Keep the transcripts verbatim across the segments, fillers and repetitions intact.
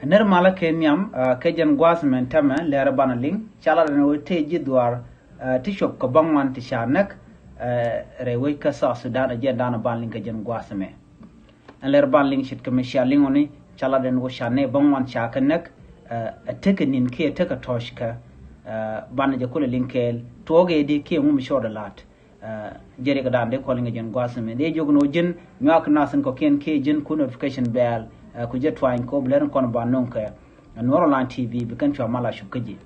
Nir malä kɛ nhiam, ah, kɛ jɛn gua̱a̱th mɛn tämɛ lɛr banɛ liŋ ca lat ɛn ɣöö tëë ji̱ dhuaar, ah, ti cop kɛ bäŋuan ti ca näk, ah, rɛy wec kä South Sudan, ɛ jɛn danɛ banɛ liŋ kɛ jɛn gua̱a̱th mɛ. Ɛn lɛr banɛ liŋ ce̱tkɛ mi cia liŋ ɣöö ni ca lat ɛn ɣöö ca nɛy bäŋuan ca kɛ näk, ah, ɛ tekɛ ni̱n kiɛ tekɛ tɔ̱ɔ̱c kɛ, ah, banɛ jɛ kulɛ liŋ kɛɛl tuɔɔk ɛ di kiɛ ŋu mi cɔɔdɛ la̱t. Ah, jɛ riɛk dan dee kɔn liŋ kɛ jɛn gua̱a̱th mɛ dee jiök ni ɣöö ji̱n nyuak nath in kɔ̱kiɛn kiɛ ji̱n ku notification bell, ah, ku jɛ tuany kɛ ɣöö bi lɛr in kɔn ba nöŋ kɛ Nuɔr Online T V bi kɛn cua mal a cop kä ji̱.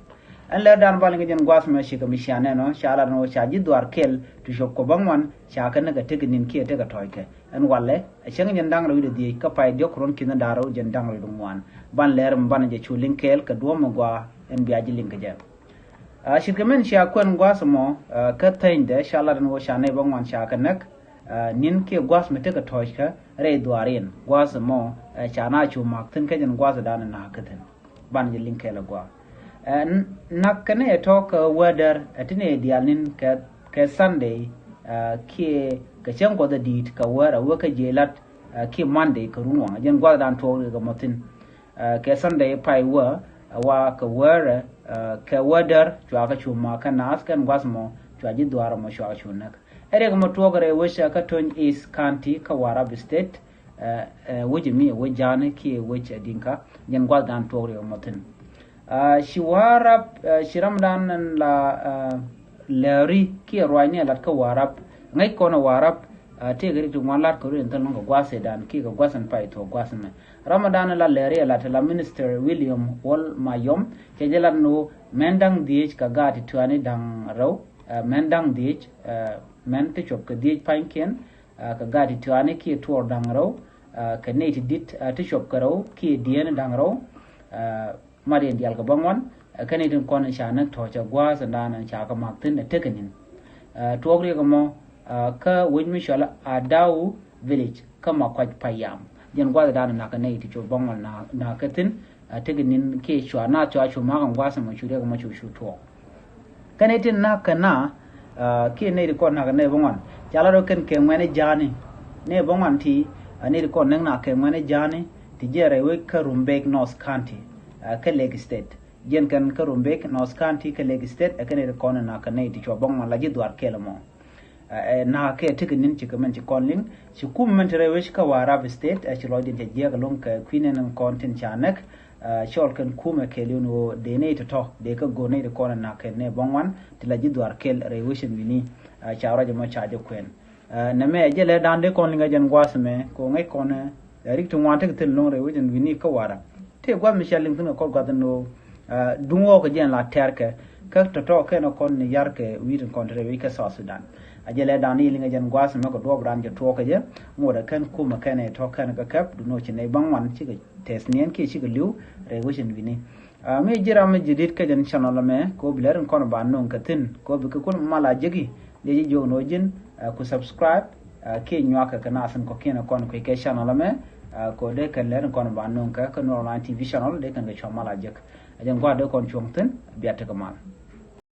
Ɛn lɛr dan ba liŋ kɛ jɛn gua̱a̱th mɛ cikɛ mi cia nɛn ɔ ca lat ni ɣöö ca ji̱ dhuaar kɛl ti cop kɛ bäŋuan ca kɛ näk ɛ tekɛ ni̱n kiɛ tekɛ tɔ̱ɔ̱c kɛ. Ɛn walɛ ɛ cäŋ jɛn da̱ŋ rɛw wi̱cdɛ dhieec kä pay diɔ̱k kɛ ruɔ̱n ki̱n da̱ŋ rɛw jɛn da̱ŋ rɛw wi̱cdɛ ŋuan. Ban lɛr mi banɛ jɛ cu liŋ kɛɛl kɛ duɔ̱ɔ̱p mi gɔaa ɛn bia ji̱ liŋ kɛ jɛ. Ah, ce̱tkɛ min cia kuɛn gua̱a̱th ɛmɔ, ah, kä thänydɛ ca lat ɛn ɣöö ca nɛy bäŋuan ca kɛ näk, ah, ni̱n kiɛ gua̱a̱th mi tekɛ tɔ̱ɔ̱c kä rɛy dhuaar in gua̱a̱th ɛmɔ, ah, ca na cu ma̱a̱k thi̱n kä jɛn gua̱a̱th dan in na̱a̱k kä thi̱n. Banɛ jɛ liŋ kɛɛl ɛ gua̱a̱. Ah, n-, näk kɛ nɛy ɛ tɔ̱ kɛ wädär, ah, ti nɛy diaal ni̱n kɛ, kɛ Sunday, ah, kiɛ kɛ cäŋ kuɔth ɛ di̱i̱t kɛ wäär ɛ wä kä jiɛ lat, ah, kiɛ Monday kɛ run waŋ. Jɛn gua̱a̱th dan tuɔɔk riɛk ɛmɔ thi̱n. Ah, kɛ Sunday pay wä, ah, wa kɛ wäär, ah, kɛ wädär cua kɛ cu ma̱a̱k kɛ naath kɛn gua̱a̱th mɔ cua ji̱ dhuaar mɔ cua kɛ cu näk. Ɛ riɛk mɔ tuɔɔk rɛy wec, ah, kä Tony East County kä Warrap State, ah, ah, wec mi wec Ja̱a̱ni kiɛ wec, ah, Dinka. Jɛn gua̱a̱th dan tuɔɔk riɛk mɔ thi̱n. Ah, ci Warrap, ah, ci ram dan la, ah, lääri kiɛ ruacni ɛ lat kä Warrap. Ŋäc kɔn ɛ Warrap, ah, tëëkɛ rik ti ŋuan lat kɛ rik in thil lɔ̱ŋ kɛ gua̱a̱th ëëdan kiɛ kɛ gua̱a̱th in pay thuɔ̱k gua̱a̱th ɛmɛ. Ram ëëdan la lääri ɛ lat la Minister William Wol Mayom cɛ jɛ lat ni ɣöö mɛn da̱ŋ dhiec kɛ gaat ti tuani da̱ŋ rɛw, ah, mɛn da̱ŋ dhiec, ah, mɛn ti cop kɛ dhiec pa̱nykiɛn, ah, kɛ gaat ti tuani kiɛ tuɔɔr da̱ŋ rɛw, ah, kɛ nɛy ti di̱t, ah, ti cop kɛ rɛw kiɛ dieen da̱ŋ rɛw, ah, mat yɛn diaal kɛ bäŋuan, ah, kɛn itin kɔn ca näk tɔ̱ cɛ gua̱a̱th ɛn da̱a̱n ca kɛ ma̱a̱k thi̱n ɛ tekɛ ni̱n. Ah, tuɔɔk riɛk ɛmɔ, ah, kä wec mi cɔl Adau Village kä Makuac Payam. Jɛn gua̱a̱th ɛn da̱a̱n na̱k kɛ nɛy ti cop bäŋuan na̱k, na̱k kɛ thi̱n, ah, tekɛ ni̱n kiɛ cua naath cua cu ma̱a̱k ɛn gua̱a̱th ɛmɔ cu riɛk ɛmɔ cu cu tuɔɔk. Kɛn itin na̱k kɛ na, ah, kiɛ nɛy ti kɔn na̱k kɛ nɛy bäŋuan. Ca lat rɔ kɛn kɛ ŋuɛ̈ni Ja̱a̱ni. Nɛy bäŋuan ti, ah, nɛy ti kɔn näk na̱k kɛ ŋuɛ̈ni Ja̱a̱ni ti jiɛn rɛy wec kä Rumbek North County, ah, kä Lake State. Jiɛn kɛn kä Rumbek North County kä Lake State, ɛ kɛn nɛy ti kɔn na̱k kɛ nɛy ti cua bäŋuan la ji̱ dhuaar kɛl ɛmɔ. Ah, ɛ na̱k kɛ tekɛ ni̱n cikɛ mɛn ci kɔn liŋ. Ci kum mɛn ti rɛy wec kä Warrap State, ɛ ci lɔcdiɛn cɛ jiɛk ɛlɔ̱ŋ kɛ kui̱ nɛn kɔn tin ca näk, ah, cɔl kɛn kumɛ kɛɛliw ni ɣöö dee nɛy tɔ̱tɔ̱ dee kä go̱o̱r nɛy ti kɔn ɛ na̱k kɛ nɛy bäŋuan ti la ji̱ dhuaar kɛl rɛy wec ɛn wi̱ni, ah, ca ruac ɛmɔ ca jɛ kuɛn. Ah, nɛmɛ ɛ jɛ lɛ da̱a̱n dee kɔn liŋ ɛ jɛn gua̱a̱th ɛmɛ kɛ ɣöö ŋäc kɔn, ah, rik ti ŋuan tekɛ thil ɛlɔ̱ŋ rɛy wec ɛn wi̱ni kä Warrap. Tëë gua̱a̱th mi cia liŋ thi̱n kɛ kɔr gua̱a̱th ɛn ɣöö, ah, duŋ ɣɔɔk kɛ jɛn la tɛ̈r kɛ kä tɔ̱tɔ̱ kɛn kɔn ni yar kɛ wi̱i̱ tin kɔn te rɛy wec kä South Sudan. A jɛ lɛ da̱a̱n i̱ liŋ ɛ jɛn gua̱a̱th ɛmɛ kɛ duɔ̱ɔ̱p da̱a̱n jɛ tuɔɔk kɛ jɛ. Ŋot ɛ kɛn kumɛ kɛn ɛ tɔ̱ kɛn kɛ kɛp duno ci nɛy bäŋuan cikɛ tɛth niɛn kiɛ cikɛ li̱w rɛy wec ɛn wi̱ni. Ah, mi ji̱ ram mi ji̱ di̱t kä jɛn channel ɛmɛ kɛ ɣöö bi lɛr in kɔn ba nöŋ kɛ thi̱n kɛ ɣöö bi kɛ kun mal a jeki. Dee ji̱ jiök ni ɣöö ji̱n, ah, ku subscribe, ah, kiɛ nyuak kɛ kɛ nath in kɔ̱kiɛn kɔn kui̱ kɛ channel ɛmɛ, ah, kɛ ɣöö dee kɛn lɛr in kɔn ba nöŋ kɛ kä Nuɔr Online T V channel dee kɛn kɛ cua mal a jek. A jɛn gua̱a̱th dee kɔn cuɔ̱ŋ thi̱n, bia tekɛ mal.